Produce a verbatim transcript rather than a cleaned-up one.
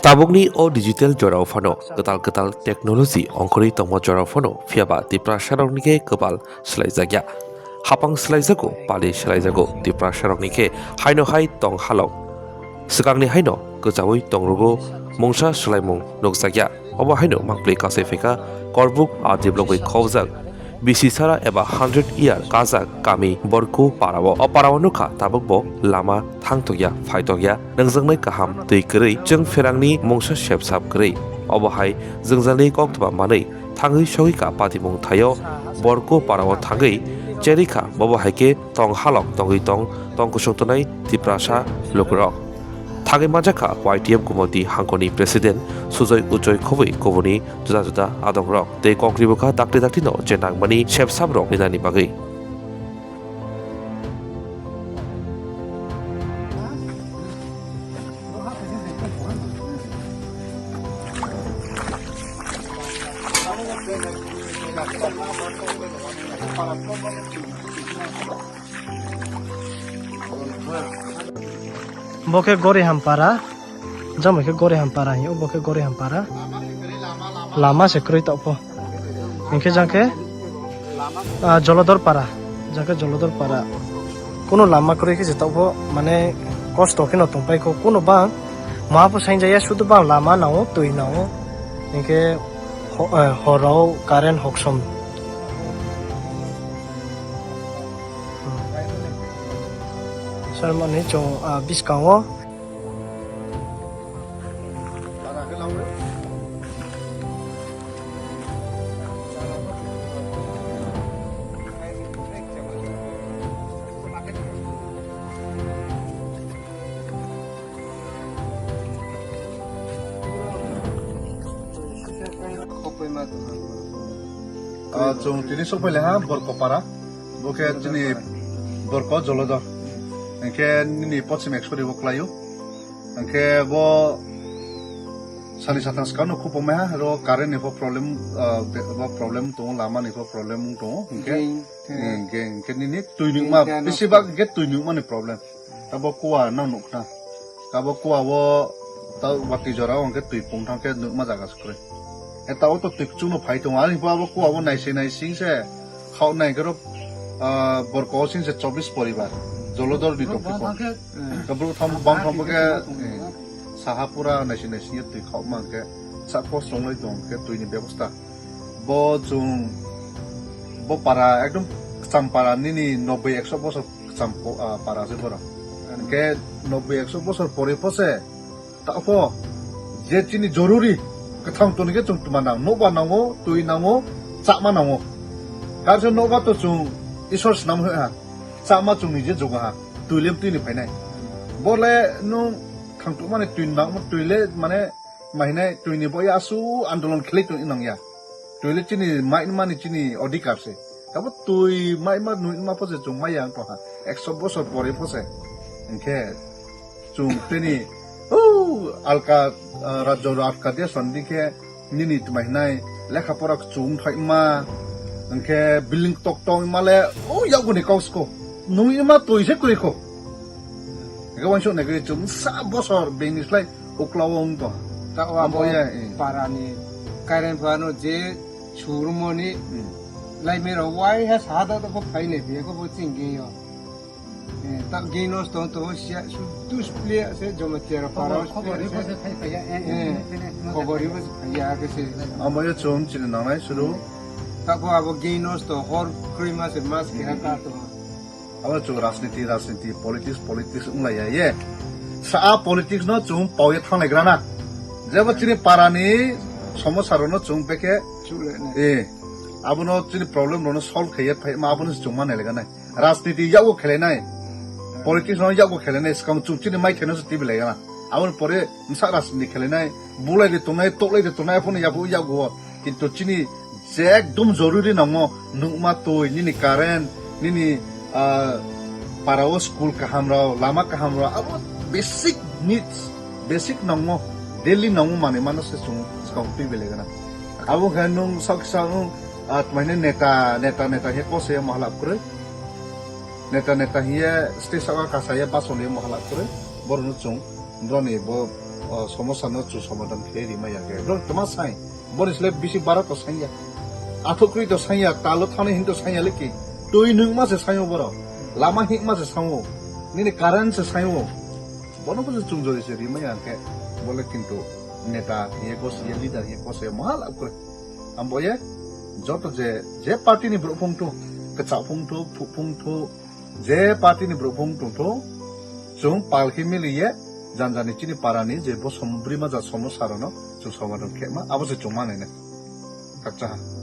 Tabukni o digital jorao phano kwtal kwtal technology ongkhorwi tongma jorao phano phiyaba Tiprasarokni khe kwbal swlaijakya. Hapang swlaijago, pali swlaijago, Tiprasarokni khe haino hai tong halok. Swkangni haino kwchaui tongrugo mungsa swlaimung nukjakya. Obo haino mangpli kasai phaikha Korbuk R D block bai khobjak Bisisara eba hundred year kajak kami Borku parao. O parao nukha tabukbo lama thangtokya, phaitokya, nangjaknai kaham twi kwrwi. Chwng pherangni mungsa sepsap kwrwi. Obo hai jwngjalni koktwma manwi thangwi sogwi ka patimung thaio Borku parao thangwi cherikha, bobo hai khe tong halok tongwi tong, tong kusung tongnai Tiprasa lukurok. Thangwi manjakha Y T F Gumoti hangkoni President Sujoy Ujoy khobwi kubuni juda juda adongrok tei kok ribukha dakti dakti no je nangmani sepsap rok rinani bagwi. Bo khe Goriham para, jang bai khe Goriham para hinyo, bo khe Goriham para. Lama se kwrwi tokpho. Hinkhe jang khe, ah, Jolodor para, jang khe Jolodor para. Kuno lama kwrwi khe se tokpho, mane kosto kheno tongpai kho. Kuno bang maha pho saingjaya, sudu bang lama nango, twi nango. Hinkhe ho-, eh, horao current hoksom. Sir, mani chwng, ah, biskango. Ah, chwng tini sokphaile ha Borkopara. Bo khe chini Borko Jolodor. Hinkhe nini pochim ekso ribo kwlaio. Hinkhe bo sani sathang swkang no khupomai ha, ro current ni bo problem, ah, be-, bo problem tongo, lama ni bo problem wng tongo. Hinkhe, Drain, hinkhe nini twi nukma, drain, drain, bisi bak hinkhe twi nukma ni problem. Abo kuwa nang nukna. Abo kuwa o ta watwi jora o hwnkhe twi pung thang khe nukma jaga se kwrwi. E ta o to twi kuchuk no phai tongo. Ani bo abo kuwa o naising naising se khao nai khe ro, ah, Borko o sing se chobbish poribar. Jolodor ni tong khe. Ka bru tham bang tham khe, eh, saha pura naising naising ye twi khao ma khe sa post rong lai tong khe twi ni bebosta. Bo chwng, bo para ekdom kwcham para nini nobboi ekso bosor kwcham po-, ah, para se borok. Hinkhe nobboi ekso bosor pore pho se, ta pho je chini joruri kwthang toni khe chwng tuma nang, nokbar nango, twi nango, chama nango. Kaisa nokbar to chwng Isor snam ha, chama chwng nije jogo ha, twi le twi ni phainai. Bo le nwng thang tongmani twi nang, twi le mane Mahinai twi ni bo ya asu andolon khlai tong nang ya. Twi le chini mai mani chini odhikar se. Abo twi mai ma nui ma pho se chwng mai yang tong ha. Ekso bosor pore pho se. Hinkhe chwng tini, o, alka, ah, rajyo alka de sandi khe nini twi mahinai lekha pora chwng thai ma. Hinkhe building tok tong ma le, o, yago ni kok sko. Nui ma twi se kwrwi kho. Hinkhe wansuk nai kwrwi chwng sa bosor bini slai Ukla o wng tong. Ta o abo, abo ya, eh. Para ni current phano je surumoni Hmm. laimero wai ha sa da ko phai ne biya ko bo ching ge yo. Eh, ta ge nos tong to sia su dus plia se joma tera para Khobor, khobor ri se. Bo se phai phai ya, eh, Eh, eh, eh, khobor ri bo se phai ya ke se. Amo yo chum chini nangnai suru. Ta ko abo ge nos to hor kroi ma se mas ke ha ta to. Abo chwng rajniti, rajniti, politics, politics wng lai ya ye. Sa a politics no chwng pau ye thang lai gra na. Jebo chini para ni somosa rok no chwng bekhe, Chule ne. Eh, abo no chini problem rok no solve khai ye phai ma abo no chwng ma nai lai ga nai. Rajniti yago khelai nai. Politics no yago khelai nai, swkang chwng chini mai thai no se T V lai ga na. Abo ni pore bwsa rajniti khelai nai, bulai de tongnai, toklai de tongnai, abo no yago, yago o. Kintu chini je ekdom joruri nango, nukma twi, nini current, nini, ah, para o school kaham rok, lama kaham rok, abo basic needs, basic nango, daily nango manwi mano se chwng swkang twi belai gana. Abo khe nwng sak sak nwng, ah, tmaine neta, neta, neta he kose mahalap kwrwi. Neta, neta hiye state saka kasa ye basol ye mahalap kwrwi. Borok no chwng, broni bo o somosa no chu somadhan khe rima ya khe. Bro, toma sai, boni sle bisi bara to sanya. Athok kri to sanya, talo thani hin to sanya leki. Tui nung ma se sanyo boro. Lama hik ma se sanyo. Nini current se sanyo. Bono ko se chung jori se rima ya khe. Bole kintu neta ye ko se, ye leader ye ko se mahal akre. Ambo ye joto je, je party ni bro phung thu, kachak phung thu, phuk phung thu, je party ni bro phung tong thu, chung pal khe mili ye, janjani chini para ni je bo som-, brima ja somosa rano chung somadhan khe ma, abo se chung manai na. Kakcha ha.